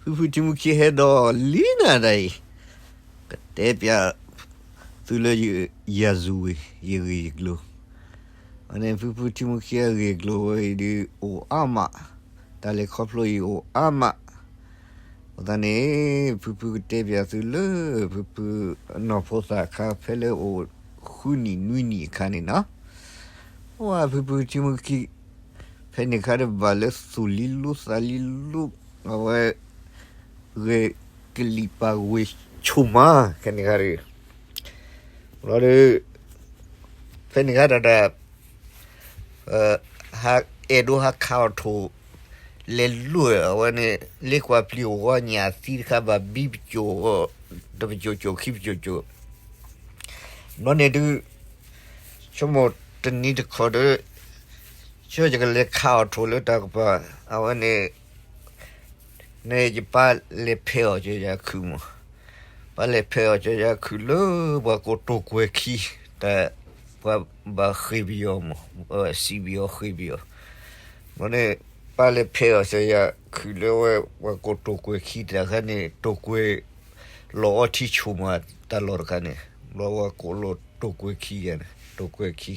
ဖုဖုထံမူခံဟဲဒီးလံနၤဒၣ်အံၤ, ကတဲပၠးသုလၢယၤစူၤဝ့ၤ ယဂ့ၢ်ယကျိၤ, န့ၣ် ဖုဖုထံမူခံအဂ့ၢ်အကျိၤဝဲအံၤဒုးအိၣ်အါမး, တၢ်လဲၤခီဖျိအံၤအိၣ်အါမး, အဃိသတးန့ၣ် ဖုဖုကတဲပၠးသုလၢ ဖုဖုနီၢ်ဖိသၣ်အခါ ဖဲလၢအိၣ်ဃုနံၣ်နွံနံၣ်အခါန့ၣ်နီၤ, အိၣ်ဖုဖုထံမူခံ ဖဲန့ၣ်ခါဒုးဘၣ်လၢသူၣ်လံလိသးလံလိ, အဝဲ ဂဲၤကလံၣ်ပာ်ဝ့ၤဆိၣ်မး ဖဲန့ၣ်ခါဒုး, ဘျီဒီး ဖဲန့ၣ်ခါတၢ်ဒၣ် အဲၣ်ဒိးဟးခးအီၤထိၣ် လဲၤလိၢ်အဝဲန့ၣ် လ့ကွၢ်ပျံၤအီၤဝဲညၣ်သံတခါဘၣ်ဘံပစိၤ, တပစိၤစိၤခံပစိၤစိၤ, ဘျီန့ၣ်ဒုး ဆိကမိၣ်တနံၤတခီဒီး ဆိယကလဲၤခးအီၤထိၣ်လၢတၢ်ကပၤ, အဝဲန့ၣ် န့ၣ်ယပၢ်လဲၤဖဲးအီၤကၢယၤခုၣ်မး, ပၢ်လဲၤဖဲးအီၤကၢယၤခုၣ်လၢ ပှၤကိးတိာ်ကွဲၤခံ, တၢ် ပှၤဘၣ်ဃ့ၢ်ပယီၤမး, စံးပယီၤဃ့ၢ်ပယီၤ, ဘျီန့ၣ် ပၢ်လဲၤဖဲးအီၤကၢယၤခုၣ်လၢဝဲ ပှၤကိးတိာ်ကွဲၤခံတၢ်ခါန့ၣ် တိာ်ကွဲၤ လီၤအီထံဆိၣ်မးတၢ်လီၢ်တခါန့ၣ်, ဘျီပှၤကိးလီၤတိာ်ကွဲၤခံယၤန့ၣ် တိာ်ကွဲၤခံ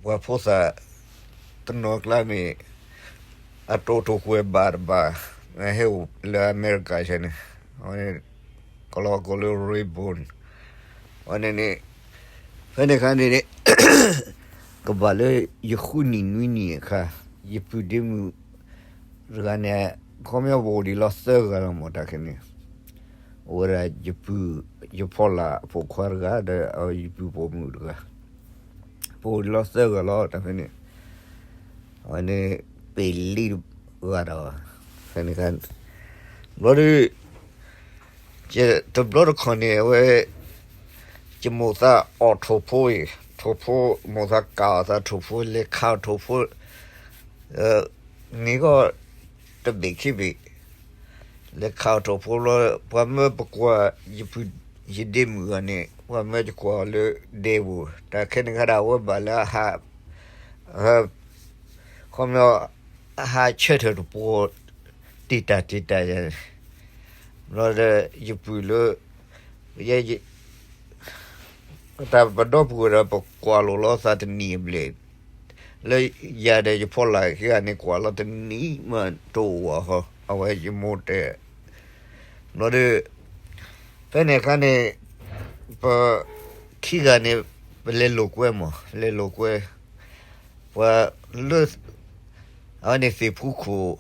ပှၤဖိသၣ် တနီၤကျါမ့ၢ် အတိာ်တိာ်ကွဲၤဘၣ်တဘၣ်, ဟဲအိၣ်လၢအမဲရကၤဆဲန့ၣ်, အဝဲန့ၣ် ကလီၤကိးလၢ Rayburn, အဝဲန့ၣ်န့ၣ် ဖဲန့ၣ်ခါန့ၣ်န့ၣ် ကဘၣ်လၢယဃုနံၣ်နွံနံၣ်အခါ, ယပုၢ်ဒ့မုၣ်တဂၤန့ၣ် ခီပညီပအိၣ်ဒံးလီၤသၢဂၤလီၤမးတၢ်ခဲန့ၣ်, အိၣ်ဝဲဒၣ်ယပုၢ် ယဖီလာ်အဖိခွါတဂၤဒီး ယပုၢ်ပိာ်မုၣ်တဂၤ, ပအိၣ်ဒံးလီၤသၢဂၤလီၤတၢ်ဖဲန့ၣ်, အဝဲန့ၣ် ပ့ၤလံတဂၤဒီး ဖဲန့ၣ်ခါ ဘျီဒုး တဘျီတခီၣ်န့ၣ် အဝဲ ယမိၢ်သးအီၣ်ထိၣ်ဖိအံၤ, ထိၣ်ဖိ မိၢ်သးကးအီၤသးထိၣ်ဖိ လဲၤခးအီၤထိၣ်ဖိ န့ၣ်ဂီၢ် တဘ့ၣ်ခံဘ့ၣ်, လဲၤခးအီၤထိၣ်ဖိလီၤ, ပှၤမၢပကွၢ် ယဒ့မုၣ်ဂၤန့ၣ် ပှၤမၢယကွၢ်အီၤလၢဒဲပူၤ, တၢ်ခဲန့ၣ်ခါဒၣ် အဝဲဘၣ်လၢအဟး ခီပညီ အဟးဆၢထၢၣ်တပှီၤ တ့ၢ်တၢ်တ့ၢ်တၢ်ယၤန့ၣ်, ဘျီဒီး ယပုၢ်လၢ ယဲ တၢ်ပဒီပုၢ်ဝဲၢ်ဒီး ပကွၢ်လိာ်လီၤသးတနံၤအဘျဲၣ်, လၢယၤဒီးယဖီလာ်ခံဂၤန့ၣ် ကွၢ်လီၤတနံၤမးတအိၣ်အဃိ အဝဲယမိၢ်တဲ, ဘျီဒီး ဖဲန့ၣ်အခါန့ၣ် ပ ခံဂၤန့ၣ် ပလဲၤလိာ်ကွဲမး လဲၤလိာ်ကွဲ ပှၤလၢ အဝဲန့ၣ်သ့ၣ်ဖူခိၣ်,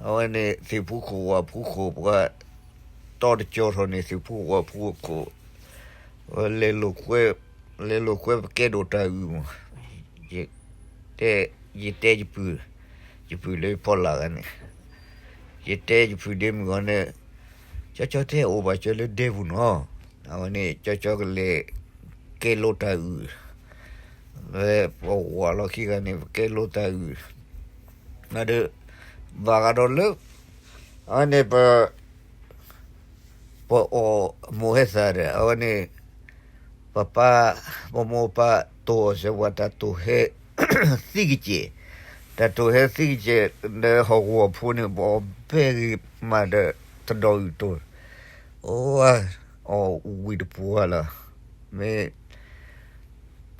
အဝဲန့ၣ်သ့ၣ်ဖူခိၣ်ဝၣ်ဖူခိၣ် ပှၤတီတကၠီထီၣ်န့ၣ် သ့ၣ်ဖူခိၣ်ဝၣ်ဖူခိၣ်, လဲၤလိာ်ကွဲ လဲၤလိာ်ကွဲပကဲဒိၣ်တၢ်အုၣ်မး, ယတဲ ယတဲယပုၢ်, ယပုၢ်လၢယဖီလာ်ဂၤန့ၣ် ယတဲယပုၢ်ဒ့မုၣ်ဂၤန့ၣ်, ကၠီကၠီတဲအိၣ်ဘၣ်ကၠီလၢဒဲပူၤနီၤ, အဝဲန့ၣ် ကၠီကၠီကလဲၤ ကဲလိတၢ်အုၣ်, ဝဲပဝဲလီၤခံဂၤန့ၣ် ပကဲလိတၢ်အုၣ်, ဒီး ဘၣ်ဃးဒီးလၢ အဝဲန့ၣ်ပ ပအီၣ်မိၢ်ဟဲသၣ်ဒီး အဝဲန့ၣ် ပပၢ် ပမိၢ်ပၢ်တိၢ်အီၤစၢၤပှၤတၢ်တိၢ်ဟဲ သံကစဲး, တၢ်တိၢ်ဟဲသံကစဲး ဒီးဟီၣ်ကဝီၤဖိန့ၣ် ပအီၣ်ဘဲဂ့ၤမးဒီး တဒီးအုၣ်တိၢ်, အိၣ် အီၣ်ဝံၤတပှၢ်လီၤ, မ့ၢ်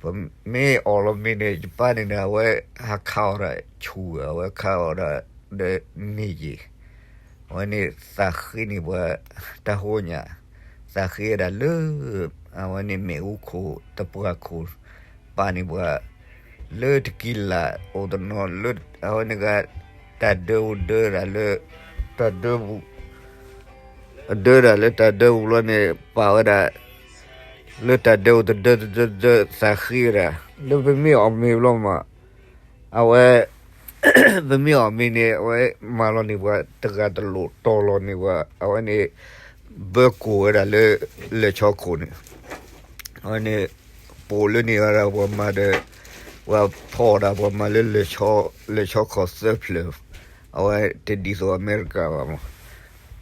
ပမ့ၢ်အီၣ်လီၤမ့ၢ်န့ၣ် ယပၢ်န့ၣ်န့ၣ် အဝဲဟးခးအီၤဒၣ်ဆူၣ် အဝဲခးအီၤဒၣ်ဒီးန့ၢ်က့ၤ, အဝဲန့ၣ်သးဃ့န့ၢ်ပှၤတၢ်ဟိညၣ်, သးဃ့ဝဲဒၣ်လၢ အဝဲန့ၣ်မ့ၣ်အူခိၣ်တပှၢ်ခိၣ် ပာ်န့ၢ်ပှၤ လၢတကံလၢ်အိၣ်တနီၤလၢ အဝဲန့ၣ်ဂၤ တၢ်ဒၢအိၣ်ဒၢဒၣ်လၢ တၢ်ဒၢပူၤ အဒၢဒၣ်လၢတၢ်ဒၢပူၤလီၤန့ၣ် ပာ်ဝဲဒၣ် လၢတၢ်ဒၢအိၣ်တဒၢတဒၢတဒၢသးဃ့ဝဲဒၣ် လၢပမ့ၢ်အီၣ်မ့ၤဘျီမး အဝဲ ပမ့ၢ်အီၣ်မ့ၤန့ၣ် အဝဲမၤလီၤန့ၢ်ပှၤတဂၤတလိၣ်တီၢ်လီၤန့ၢ်ပှၤ အဝဲန့ၣ် ဘၢကိၢ်ဝဲဒၣ်လၢ လၢၢ်ဆီခိၣ်န့ၣ် အဝဲန့ၣ် ပိာ်လၢန့ၣ်ဝဲဒၣ်ပှၤမၤဒီး ပှၤဖီၣ်ဒၣ်ပှၤမၤလၢ လၢၢ်ဆီခိၣ်သၢဖျၢၣ် အဝဲတဒ်သိးအမဲရကၤဘၣ်မး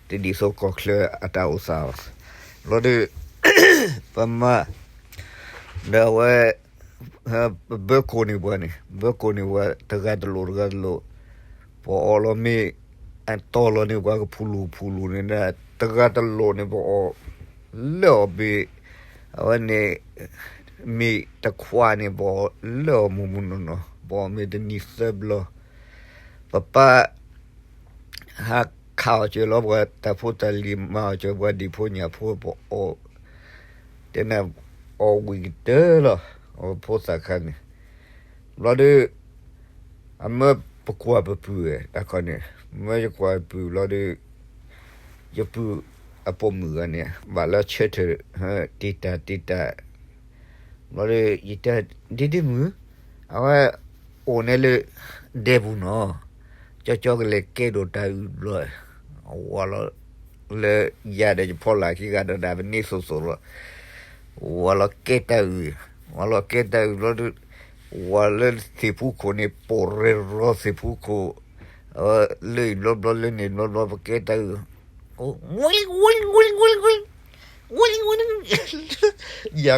တဒ်သိးကီၢ်ချၢအတၢ်အိၣ်သးဘၣ် ဘျီဒီး ပမၤ ဒီးအဝဲ ပဘၢကိၢ်န့ၢ်ပှၤန့ၣ် ဘၢကိၢ်န့ၢ်ပှၤတဂၤတလိၣ်တဂၤတလိၣ် ပအီၣ်လီၤမ့ၤ တီၢ်လီၤန့ၣ် ပှၤကဖူလူၤဖူလူၤန့ၣ် တဂၤတလိာ်န့ၣ် ပအီၣ်လၢအီၤဘ့ၣ်, အဝဲန့ၣ် မ့ၢ်တခွးန့ၣ် ပအီၣ်လၢအီၤမုၢ်မုၢ်နီၢ်နီၢ်, ပအီၣ်မ့ၢ်တနံၤသၢဘျီ, ပပၢ် ဟးခးအီၤစၢၤလီၤ ပှၤတၢ်ဖိတၢ်လံၤမၤအီၤစၢၤ ပှၤဒံၣ်ဖိညၣ်ဖိ ပအီၣ်, တဲန့ၣ် အီၣ်ဝံၤကတၢၢ်လီၤ, အဖိသၣ်ခါန့ၣ်, ဘျီဒီး အမၢပကွၢ်ပပုၢ်ဝဲ တၢ်ခီန့ၣ်, မၢယကွၢ်ပုၢ်ဘျီဒီး ယပုၢ်အပိာ်မုၣ်ဂၤန့ၣ် ဘၣ်လၢဆၢထၢၣ် တ့တၢ်တ့တၢ်, ဘျီဒီး ယတဲ ဒ့ဒ့မုၣ်, အဝဲအိၣ်န့ၣ်လၢ ဒဲပူၤနီၤ, ကၠီကၠီကလဲၤကဲဒိၣ်တၢ်အုၣ်ဘျီ, ဝၤလီၤလၢယၤဒီးယဖီလာ်ခံဂၤဒီး ပနံၤသိးသိးလီၤ, ဝၤလီၤကဲတၢ်အုၣ်, ဝၤလီၤကဲတၢ်အုၣ်ဘျီဒီး ဝၤလၢသ့ၣ်ဖူခိၣ်န့ၣ် ပိာ်ရဲၣ်ရီၤသ့ၣ်ဖူခိၣ်, လၢအံၤဘျီဘျီလၢန့ၣ်ဘျီဘျီ ပကဲတၢ်အုၣ်, ဝဲလံ ဝဲလံ ဝဲလံ ဝဲလံ ဝဲလံ ဝဲလံ ယၤ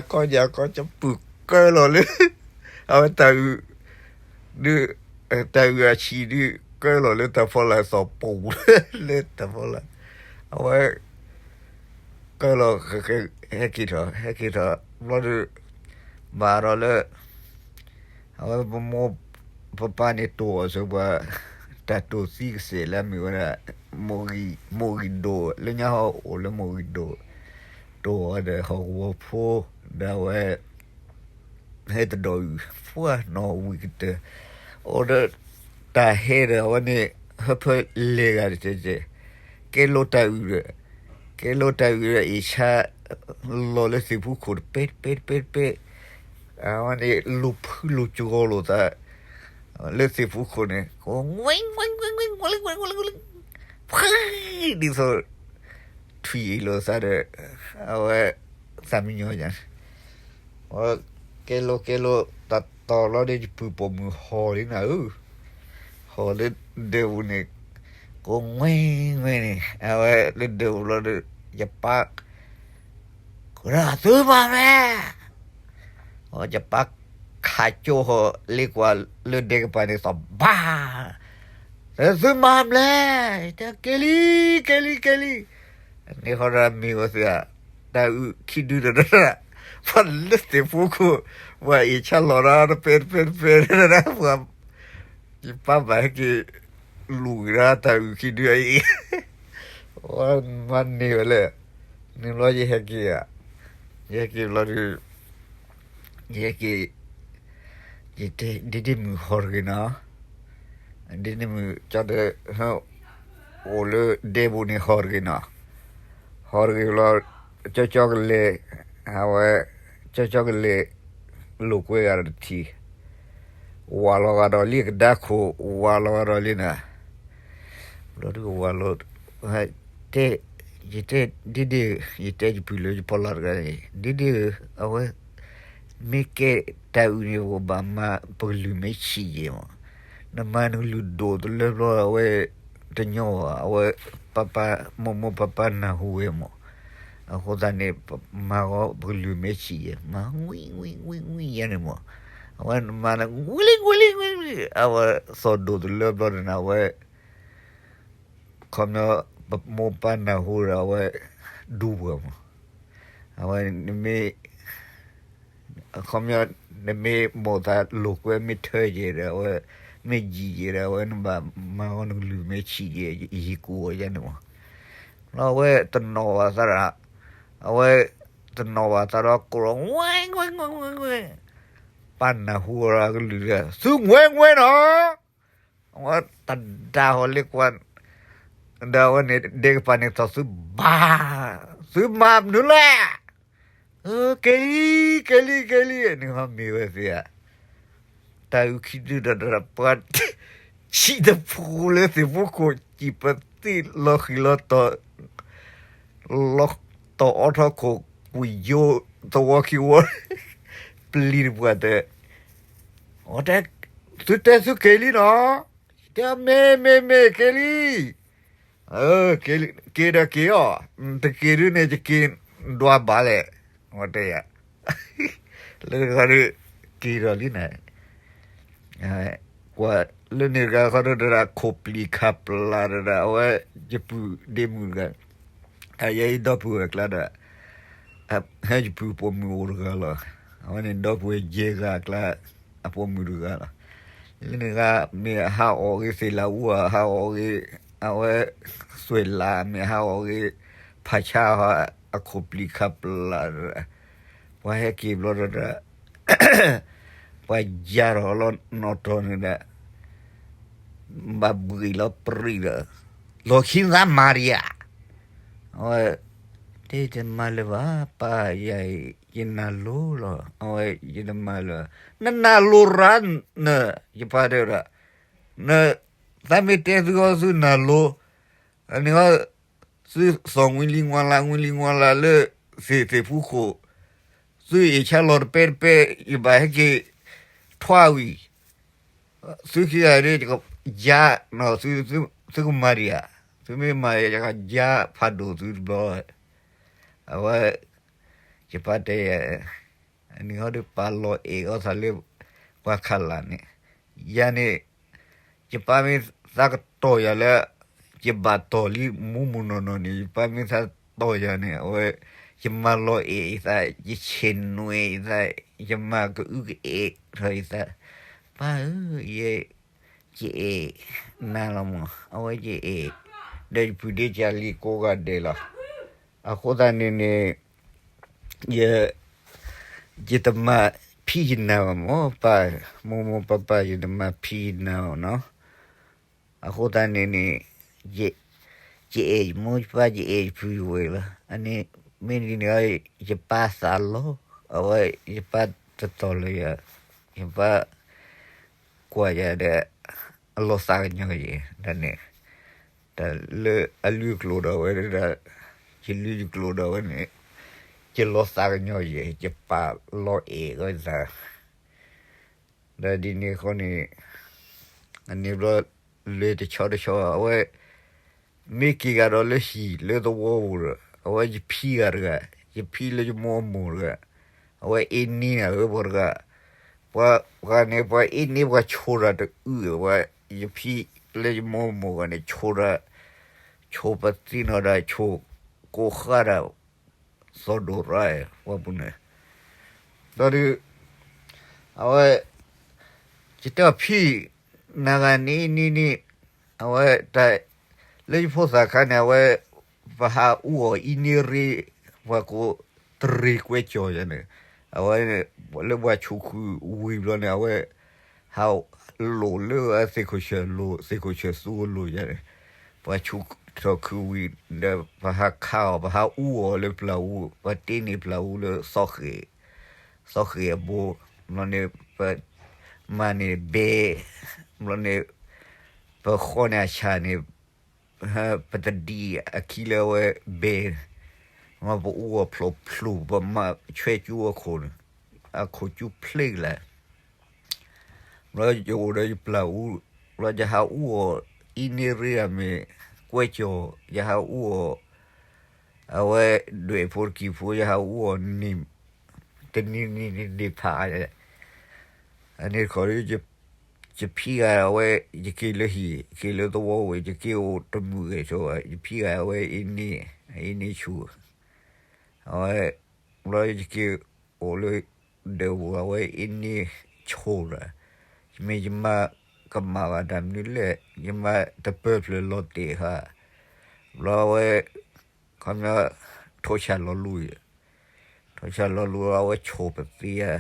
ခီယၤခီ ကပုၢ်ကၢလီၤလၢ အဝဲတၢ်အုၣ်, ဒုး, တၢ်အုၣ်အဆံးဒုး ကၢလီၤလၢတၢ်ဖီလာ်သီၣ်ပူၤ လၢတၢ်ဖီလာ်, အဝဲ ကၢလီၤ ဟဲက့ၤထီၣ် ဟဲက့ၤထီၣ်ဘျီဒီး ဘၣ်ဒီးလၢ အဝဲပမိၢ်ပပၢ်န့ၣ်တိၢ်အီၤစၢၤပှၤ တၢ်တိၢ်သံကစဲးလၢအမ့ၢ်ဝဲဒၣ် မိၢ်ဂံၢ်ဒိၣ် လၢညါဟီၣ်အိၣ်လၢမိၢ်ဂံၢ်ဒိၣ်, တိၢ်အီၤဒီးဟီၣ်ကဝီၤဖိ ဒီးအဝဲ ဟဲတဒီးအုၣ် ပှၢ်နီၣ်ဝံၤကတၢၢ်, အိၣ်ဒီးတၢ်ဟဲဒီးအဝဲန့ၣ် ဟၢဖၢလဲၤဂၤတကဲးကဲး, ကဲလိတၢ်အုၣ်ဒီး ကဲလိတၢ်အုၣ်ဒီး အ့ၣ်ဆါ လီၤလၢသ့ၣ်ဖူခိၣ်တပဲတပဲတပဲတပဲ, အဝဲန့ၣ် လူၤဖုလူၤကဂီၤလိာ်သး လၢသ့ၣ်ဖူခိၣ်န့ၣ် ဒ်သိး ထွံၣ်အ့ၣ်လိာ်သးဒီး အဝဲ သးမံညီယၤန့ၣ် အဝဲ ကဲလိကဲလိ တၢ်တီၢ်လီၤဒီး ယပုၢ်ပိာ်မုၣ်ဟီၣ်လံနၤဧၢ, ဟီၣ်လၢဒၢးပူၤန့ၣ် ကိးငွဲၢ်ငွဲၢ်န့ၣ် အဝဲလၢဒၢးပူၤလီၤဒီး ယပၢ် ကရၢသုမၤမလဲၣ်, ယပၢ်ခးကၠိဟီၣ်လ့ကွၢ်လၢဒဲကပၤန့ၣ်သီၣ်ဘၣ်, သုမၤမလဲၣ်, တဲက့ၤလံ က့ၤလံ က့ၤလံ, န့ၣ်ဃီဒီးမ့ၢ်ဝဲသ့ၣ်ဧါ, တၢ်အုၣ်ခံဒုဒီး ပှၤလၢသ့ၣ်ဖူခိၣ် ပှၤအ့ၣ်ဆါလီၤဒီးတပဲတပဲတပဲ, ပှၤ ယပၢ်ဘၣ်ဟဲက့ၤလူၤက့ၤဒၣ်တၢ်အုၣ်ခံဒုအံၤ, ဝဲမၤန့ၢ်ဝဲလဲၣ်, န့ၣ်ဘျီယဟဲက့ၤဧါ, ယဟဲက့ၤဘျီဒီး ယဟဲက့ၤ, ယတဲ ဒ့ဒ့မုၣ်ဟီၣ်တဂ့ၤနီၤ, ဒ့ဒ့မုၣ်ကၠီဒီး အိၣ်လၢဒဲပူၤန့ၣ်ဟီၣ်တဂ့ၤနီၤ, ဟီၣ်တဂ့ၤလီၤ, ကၠီကၠီကလဲၤ, အဝဲ ကၠီကၠီကလဲၤ လိာ်ကွဲဂၤဒီးတထံၣ်, ဝၤလီၤဂာ်ဒီးလံကဒါခိၣ် ဝၤလီၤဂာ်ဒီးလံနၤ, ဘျီဒုးဝၤလီၤ, တဲ, ယတဲ ဒ့ဒ့, ယတဲယပုၢ်လၢယဖီလာ်တဂၤန့ၣ် ဒ့ဒ့ဧၢ, အဝဲ မ့ၢ်ကဲတၢ်အုၣ်န့ၣ် ပကဘၣ်မၤပကလုၢ်မ့ၢ်ဆံးယဲၢ်မး, နမၤနကလုၢ်ဒိၣ်တလၢဘျီ အဝဲ တညီဘၣ်, အဝဲ ပၢ်ပၢ် မိၢ်မိၢ်ပၢ်ပၢ်နၢ်ဟူဝဲမး, အဃိသတးန့ၣ် မၤဂီၤပကလုၢ်မ့ၢ်ဆံးယဲၢ် မၤဝံၣ်ဝံၣ်ဝံၣ်ဝံၣ်ယဲၢ်န့ၣ်မး, အဝဲမၤန့ၣ် ဝံၣ်လံ ဝံၣ်လံ ဝံၣ်လံ, အဝဲသီၣ်ဒိၣ်တလၢဘျီန့ၣ် အဝဲ ခီပညီ ပမိၢ်ပၢ်နၢ်ဟူဒီး အဝဲ ဒူပှၤမး, အဝဲ နမ့ၢ် ခီပညီ နမ့ၢ်မိၢ်သးလိာ်ကွဲမ့ၢ်ထၢယဲၢ်ဒီး အဝဲ မ့ၢ်ယံာ်ယဲၢ်ဒီး အဝဲနဘၣ်မၤဂီၤနကလုၢ်မ့ၢ်ဆံးယဲၢ် ယဟံၣ်ကူၣ်အီၤယဲၢ်န့ၣ်မး, လီၤအဝဲတနီၣ်ဘၣ်သးဒီး အဝဲ တနီၣ်ဘၣ်သးဒီးကိးလီၤ ဝဲ ဝဲ ဝဲ ဝဲ ပၢ်နၢ်ဟူအီၤဒီးအကလုၢ်ဒီး သုငွဲငွဲနီၤ, အဝဲတဒါဟီၣ်လ့ကွၢ် ဒီးအဝဲန့ၣ် ဒဲကပၤန့ၣ်သီၣ်သုဘၣ်, သုမၤမနုၤလဲၣ်, က့ၤလံ က့ၤလံ က့ၤလံ န့ၣ်ဟီမ့ၢ်ဝဲသ့ၣ်ဧါ, တၢ်အုၣ်ခံဒုဒီး ပှၤ ဆံးတဖိလၢသ့ၣ်ဖူခိၣ် စံးပသံၣ်လီၤဃံၤလီၤတီၤ လီၤတီၤအီထီၣ်ခိၣ် ကွံာ်ယိသဝီခံဝီ ပျံၤတပှၢ်တဲ, အတဲ, သုတဲသုက့ၤလံနီၤ, တဲမ့ၢ်မ့ၢ်မ့ၢ်က့ၤလံ, က့ၤဒီးက့ၤအီၤ, တက့ၤဒုန့ၣ် ယက့ၤဒွးဘၣ်လဲၣ်, တဲယၤ, လၢတဂၤဒီး က့ၤဒီးလံန့ၣ်, ကွၢ်လၢန့ၣ်တဂၤဃီဒီး ခိၣ်ပျံၤခးပျၢ်တဒၣ် အဝဲ ယပုၢ်ဒ့မုၣ်တဂၤ, အယဲအံၤဒီပုၢ်ဝဲၢ်ကျါဒီး ဟဲယပုၢ်ပိာ်မုၣ်အိၣ်တဂၤလီၤ. အဝဲန့ၣ်ဒီပုၢ်ဝဲၢ်ယဲၢ်ဂၤအကျါ အပိာ်မုၣ်တဂၤလီၤ. လၢန့ၣ်တဂၤ မ့ၢ်ဟးအီၣ်ဂ့ၤသ့ၣ်လၢအူဧါ, ဟးအီၣ်ဂ့ၤ အဝဲ သွဲၣ်လး မ့ၢ်ဟးအီၣ်ဂ့ၤ ဖးဆါ အခိၣ်ပျံၤခးပျၢ်တဒၣ်, ပှၤဟဲက့ၤဘျီဒီး ပှၤယါထီၣ်လီၤနီၢ်တီၤန့ၣ်ဒီး ဘၣ်ဘှံးလီၤပြံးဒီး လီၢ်ခံသးမၤဒံးဧါ. အဝဲ တဲတမၤလၢၤဘၣ် ပၢ်ယၤအံၤ ယနၢ်လိၤလီၤ. အဝဲ ယတမၤလၢၤ, နနၢ်လိၤရၣ်န, ယပၢ်တဲဝဲဒၣ်, န, သးမ့ၢ်တဲသုအီၤသုနၢ်လိၤ, အန့ၣ် သုသီၣ်ဝံၤလံဝါလၢ် ဝံၤလံဝါလၢ်လၢ သ့ၣ်သ့ၣ်ဖူခိၣ်, သုအ့ၣ်ဆါလီၤတပဲတပဲ ယဘၣ်ဟဲက့ၤထွါဝံၤ, သုခံဂၤဒ် ယကယါ, သုကမၤဒံးဧါ, သုမ့ၢ်မၤ ယကယါဖးဒိၣ်သုတဘျီ. အဝဲ ယပၢ်တဲယၤ, အန့ၣ်ဟီဒီးပၢ်လီၤအဲၣ်အီၤသးလၢ ပှၤခးလၢ်န့ၣ်, ယၤန့ၣ် ယပၢ်မ့ၢ်သးကတီၢ်ယၤလၢ ယဘၣ်တီၢ်လံ မူမူနီၢ်နီၢ်န့ၣ် ယပၢ်မ့ၢ်သးတီၢ်ယၤန့ၣ် အဝဲ ယမၤလီၤအဲၣ်ယသး, ယဆ့ၣ်နွဲၣ်ယသး, ယမၤကအုကအဲၣ်ထီၣ်ယသး, ပၢ်ဧၢ, ယဲ ယအဲၣ်နၤလီၤမး, အဝဲယအဲၣ် ဒီးယပုၢ်ဒ့ကၢ်လံၤကိးဂၤဒဲးလီၤ. အဃိသတးန့ၣ်န့ၣ် ယ ယတမၤဖံးယနၤဘၣ်မး ပၢ်, မိၢ်မိၢ်ပၢ်ပၢ် ယတမၤဖံးယနၤဘၣ်နီၤ. အဃိသတးန့ၣ်န့ၣ် ယ ယအဲၣ်ယမိၢ်ယပၢ် ယအဲၣ်ယပုၢ်ယဝဲၢ်လီၤ. အန့ၣ် မ့ၢ်ဒ်န့ၣ် ယပၢ်သးလီၤ, အဝဲယပၢ်တတီၤလၢယၤ, ယပၢ် ကွၢ်ယၤဒီး အလီၤသးကညီၤယဲၢ်, တၢ်န့ၣ် တၢ်လၢအလုၢ်အကျိၤဒီးဝဲဒၣ်, ယလုၢ်ယကျိၤဒီးဝဲန့ၣ် ယလီၤသးကညီၤယဲၢ်, ယပၢ်လီၤအဲၣ်ဂီၢ်သး ဒီးဒ်န့ၣ်အဃိန့ၣ် အန့ၣ်ဘျီ လဲၤတဆီတဆီ အဝဲ မ့ၢ်က့ၤဂၤဒီးလၢဟံၣ်လၢသဝီပူၤဒီး အဝဲယဖံဂၤတဂၤ, ယဖံလၢယမိၢ်အမိၢ်တဂၤ, အဝဲအ့န့ၢ်နၤဧၢပှၤတဂၤ, ပှၤဂၤန့ၣ် ပှၤအ့န့ၢ်ပှၤဆိၣ်တၢ်တအုၣ်, အဝဲယဖံလၢယမိၢ်အမိၢ်ဂၤန့ၣ် ဆိၣ်တၢ်, ဆိၣ်ပသံနီၢ်ဒီး ဆိၣ်ကိးဃၢ်ဒီး သီၣ်ဒိၣ်ရၣ် ပှၤပူၤန့ၣ် ဒီးဒုး အဝဲ ယတဲအီၤဖံ နၤဂၤန့ၣ်န့ၣ်န့ၣ် အဝဲတၢ် လၢယဖိသၣ်ခါန့ၣ် အဝဲ ပဟးအူအီၣ်အံန့ၢ်ရ့ ပှၤကိးတရ့ကွဲကၠီၤယၤန့ၣ် အဝဲ လၢပှၤဆိၣ်ခုဝံၤဘျီန့ၣ် အဝဲ ဟးလိၣ်လၢသ့ၣ်ခိၣ်ဆၢၣ်လိၣ် သ့ၣ်ခိၣ်ဆၢၣ်သူအလိၣ်ယၤန့ၣ် ပှၤဆိၣ်ထီၣ်ခုဝံၤဒီး ပဟးခးအီၤ ပဟးအူအီၣ်လၢပျၢ်အူ ပှၤတ့န့ၢ်ပျၢ်အူလၢ သီဃ့ၣ်အဘိ ဘျီန့ၣ် ပမၤန့ၢ်ဘဲ ဘျီန့ၣ် ပဃီန့ၢ်အဆၣ်န့ၣ် ပတဒံအခံလၢအဝဲဘဲ ပအူအီၣ်ဖျိၣ်ဖျိၣ် ပမၤဆွဲကၠူအခိၣ်န့ၣ် အခိၣ်ကၠူဖျ့ကလါ ဘျီယအိၣ်ဒီးယပျၢ်အူ ဘျီယဟးအူအီၣ် အံန့ၢ်ရ့အမ့ၢ် ကွဲကၠီၤ ယဟးအူအီၣ် အဝဲဒွဲၣ်ဖိတကံၢ်ဖိ ယဟးအူအီၣ်န့ၣ် တနံၤနံၤန့ၣ်ဖး အန့ၣ်တခီ ယဖံဂၤအဝဲ ယက့ၤလၢဟံၣ် က့ၤလၢသဝီဝဲ ယက့ၤအိၣ်တမုာ်ဂဲၤဆိ ယဖံဂၤအဝဲအ့န့ၢ် အ့န့ၢ်ဆူၣ် အဝဲ ဘျီယက့ၤအိၣ်လၢ ဒၢးပူၤ အဝဲအ့န့ၢ်ဆိၣ်ဒီး ယမ့ၢ်ယမါကမၣ်ဘၣ်တၢ်မနုၤလဲၣ် ယမါတပၢၢ်ဖျၢၣ်လီၤတဲာ်ဧါ ဘျီအဝဲ ခီပညီ ထိၣ်ဆၣ်လီၤလူၤ ထိၣ်ဆၣ်လီၤလူၤ အဝဲဆိၣ်ပသံဧါ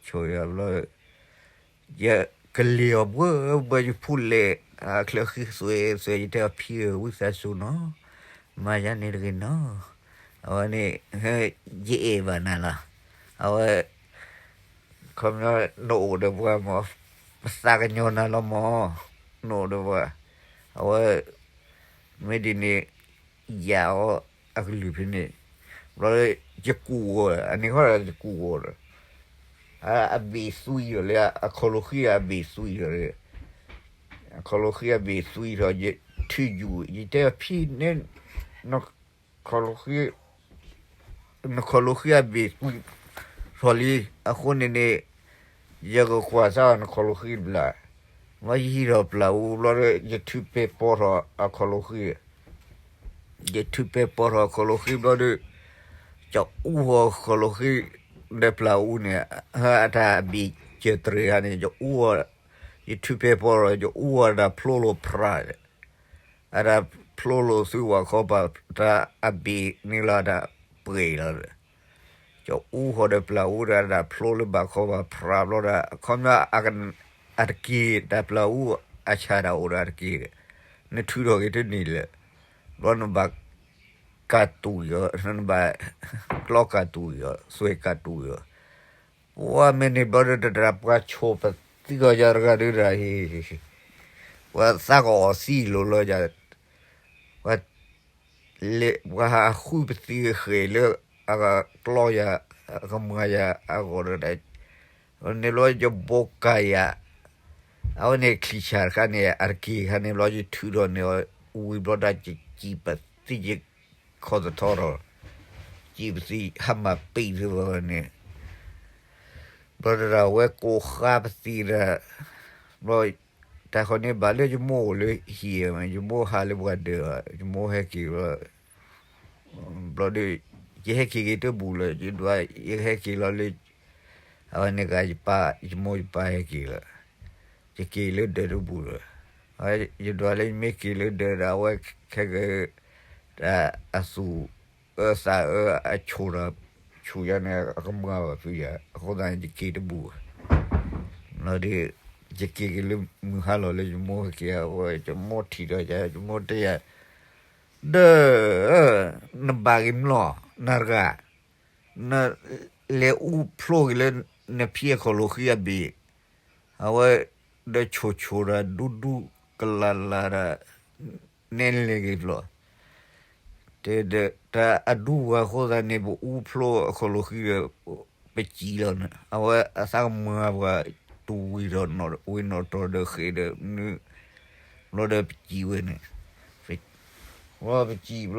ဆိၣ်ယၤဘျီ ယကလံၤအီၤဘှၢဘှၢ ယဖူလဲၣ် အချၢဃံသွဲသွဲ ယတဲအီၤဖံဧၢ ဝံသးစူၤနီၤ မၤယၤန့ၣ်တဂ့ၤနီၤ အဝဲန့ၣ် ယအဲၣ်ဘၣ်နၤလီၤ အဝဲ ခီပညီ နအိၣ်ဒီးပှၤမး ပသးကညီၤနၤလီၤမး နအိၣ်ဒီးပှၤ အဝဲ မ့ၢ်ဒ်န့ၣ် ယၤအီၤအကလုၢ်ဖဲန့ၣ် ဘျီ ယကူၣ်အီၤ အန့ၣ်ခီဒီးယကူၣ်အီၤဒီး အဘ့ၣ်သွံဒီးလၢ အခီၣ်လိာ်ဃံအဘ့ၣ်သွံဒီး အခီၣ်လိာ်ဃံအဘ့ၣ်သွံထီၣ် ယထုးယူၤ ယတဲဖံန့ၣ် ခီၣ်လိာ်ဃံ နခီၣ်လိာ်ဃံအဘ့ၣ်သွံထီၣ်လံ အဃိန့ၣ်န့ၣ် ယကကွၢ်စၢ်နခီၣ်လိာ်ဃံတဘျီ ဘျီယဟံးထီၣ်ပျၢ်အူဘျီဒီး ယထုးပဲာ်ပီၢ်ထီၣ်အခီၣ်လိာ်ဃံ, ယထုးပဲာ်ပီၢ်ထီၣ်အခီၣ်လိာ်ဃံဘျီဒီး ကၠီအူဃီၤခီၣ်လိာ်ဃံ ဒီးပျၢ်အူန့ၣ်, အတၢ်အဘ့ၣ်စၢၤတြဲၤခါန့ၣ် ယအူဃီၤ, ယထုးပဲာ်ပီၢ်ထီၣ် ယအူဃီၤတၢ်ဖျိလိာ်ဖြးဒီး အတၢ်ဖျိလိာ်သုဝၤခီပၤ တၢ်အဘ့ၣ်န့ၣ်လီၤ တၢ်ပှဲၤလီၤဒီး ကၠီအူဃီၤဒီးပျၢ်အူဒီး တၢ်ဖျိလၢဘၣ်ခီပၤဖြးဘျီဒီး အခီပညီ အတက့ၤတၢ်ပျၢ်အူအဆၣ်တၢ်အိၣ်ဒီးအတက့ၤဒီး နထုးထီၣ်က့ၤတန့ၢ်လၢၤ, ဘျီနဘၣ်ကၢ်တူာ်အီၤ, နဘၣ်ကျီကၢ်တူာ်အီၤ, စွဲကၢ်တူာ်အီၤ, ပှၤမ့ၢ်န့ၣ်ဘျီဒီး တၢ်ပှၤဆိၣ်ပသံကီးယၤတဂၤဒုဒၣ်အံၤ, ပှၤသးကအီၣ်သံလိၤလီၤယၤ, ပှၤ လဲၤပှၤဟးဃုပသံဃဲၤလၢ အကကျီယၤ အကမၤယၤအဂီၢ်ဒီး န့ၣ်ဘျီယဘိကၢ်ယၤ, အဝဲန့ၣ်ချံၣ်ဆၣ်တခါန့ၣ် အတက့ၤခါန့ၣ်ဘျီ ယထုးထီၣ်န့ၢ်အီၤဝံၤဘျီဒီး ယစံၣ်ပသံယခီၣ်သထီထီၣ်, စံၣ်ပသံဟးမၤပ့ၢ်သုဝဲန့ၣ် ဘျီတၢ်ဝဲကိးဃါပသံဒီး ဘျီ တၢ်ဃီန့ၣ်ဘၣ်လၢယမိၢ်အိၣ်လၢဟံၣ်, ယမိၢ်ဟးလၢပှၤဒၢး, ယမိၢ်ဟဲက့ၤဘျီ, ဘျီဒီး ယဟဲက့ၤက့ၤတဘူၣ်လၢၤ, ယဒွး ယဟဲက့ၤလီၤလၢ အဝဲန့ၣ်ဂၤယပၢ်, ယမိၢ်ယပၢ်ဟဲက့ၤလီၤ, ယက့ၤလၢဒၢးတဘူၣ်လၢၤ, ယဒွးလၢယမ့ၢ်က့ၤလၢဒၢးဒီး အဝဲခဲက တၢ်အသူၣ်အၢသးအၢအဆိၣ်ဒီး ဆူၣ်ယၤန့ၣ် အကမၤဘၣ်ဖုယၤ, အဃိသတးန့ၣ် ယက့ၤတဘူၣ်, ဘျီဒီး ယက့ၤက့ၤလၢမုၢ်ဟါလီၤလၢယမိၢ်ဟဲက့ၤအဝဲ ယမိၢ်ထံၣ်ဒီးယၤ ယမိၢ်တဲယၤ, ဒီး နဘၣ်က့ၤမျိာ် နၤတဂၤ, နလဲၤအူဖျိက့ၤလၢနဖံအခီၣ်လိာ်ဃံအဘ့ၣ်, အဝဲဒီးဆိၣ်ဆိၣ်ဒီးဒူဒူကလးလးဒီး နဲလဲၤက့ၤဖျိ တဲဒီး တၢ်အဒူဝဲအဃိသတးန့ၣ် ပအူဖျိအခီၣ်လိာ်ဃံဒီး ပစံၣ်လီၤန့ၣ် အဝဲအသးကမၤပှၤ တူၢ်ဝံၤဒီး ဝံၤနီၣ်တီၢ်ဒီးဃ့ၢ်ဒီး မနုၤ ဘျီဒီးပစံၣ်ဝဲန့ၣ်, ဘျီပစံၣ်ဘျီ ပ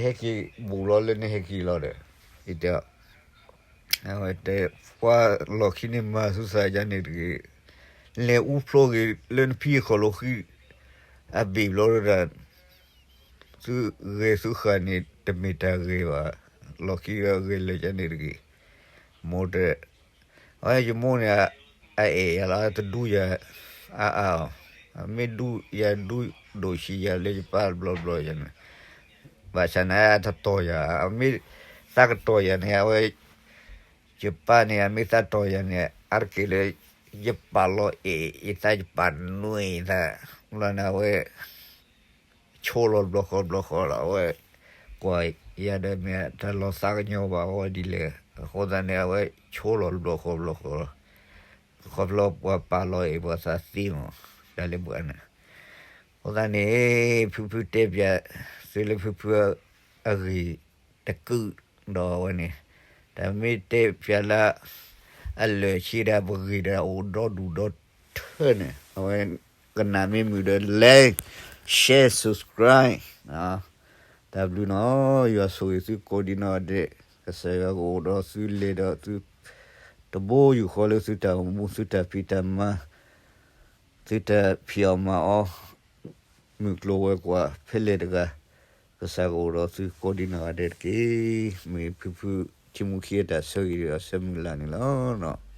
ဟဲက့ၤဘူးလီၤလၢနဟဲက့ၤလီၤဒီး ယတဲ အဝဲတဲ ပှၤလီၢ်ခံန့ၣ်မၤသုသးယၤန့ၣ်တဂ့ၤ, လဲၤအူဖျိက့ၤလၢနဖံအခီၣ်လိာ်ဃံ အဘ့ၣ်ဘျီဒီး သုဂဲၤသုဃာ်န့ၣ် တမ့ၢ်တၢ်ဂ့ၤဘၣ်, လီၢ်ခံဂဲၤလၢာ်ယၤန့ၣ်တဂ့ၤ, မိၢ်တဲ အဝဲယမိၢ်န့ၣ် အအဲၣ်ယၤလီၤ တဒူယၤ အါအါအီၤ, အမ့ၢ်ဒူယၤဒူဒိၣ်ဆံးယၤလၢယပၢ်ဘျီဘျီယၤန့ၣ်, ဘၣ်ဆၣ်န့ၣ် အတတီၢ်ယၤ, အမ့ၢ်သးကတီၢ်ယၤန့ၣ် အဝဲ ယပၢ်န့ၣ် အမ့ၢ်သးတီၢ်ယၤန့ၣ် အါတက့ၢ်လၢ ယပာ်လီၤအဲၣ် ယသးယပာ်နွဲၣ်သး, လီၤန့ၣ် အဝဲ ဆိလီၤတဘျီဃီတဘျီဃီလီၤ, အဝဲ ကွၢ်ယၤဒီးမ့ၢ်တၢ်လီၤသးကညီၤဘၣ်အဂီၢ်ဒ်လဲၣ်, အဃိသတးန့ၣ် အဝဲဆိလီၤတဘျီဃီတဘျီဃီလီၤ, ခီဖျိပှၤပာ်လီၤအဲၣ်ပှၤသးသ့မး, တၢ်လၢပှၤန့ၣ်, အဃိသတးန့ၣ် ဖုဖုတဲပၠး သုလၢဖုဖုအဂ့ၢ်တကုာ်ဒီးအဝဲန့ၣ်, တၢ်မ့ၢ်တဲပၠးလၢ အလၢၢ်ဆံဒီးပဂ့ၢ်ဒီးအိၣ်ဒီဒူၣ်ဒီထၢန့ၣ် အဝဲ ကနၣ်မ့ၢ်မုာ်ဒီး like, share, subscribe တၢ်ဘျုးနီၤ, ယွၤဆိၣ်ဂ့ၤသုကိးဒံနီၢ်ဂၤဒဲး, ကစၢ်ယွၤကအိၣ်ဒီးသုလဲၤဒီးသု တဘိယူၢ်ဃီလၢသုတၢ်အိၣ်မူ သုတၢ်ဖံးတၢ်မၤ သုတၢ်ဖံးအီၣ်မၤအီၣ် မုၢ်ကျိၤဝဲၤကွာ်ဖဲလဲၣ်တဂၤ, ကစၢ်ကအိၣ်ဒီးသုကိးဒံနီၢ်ဂၤဒဲးတက့ၢ်. မ့ၢ်ဖုဖုထံမူခံအတၢ်ဆၢဂ့ၤဒီးဆၢမုၢ်လၢ်န့ၣ်လီၤ.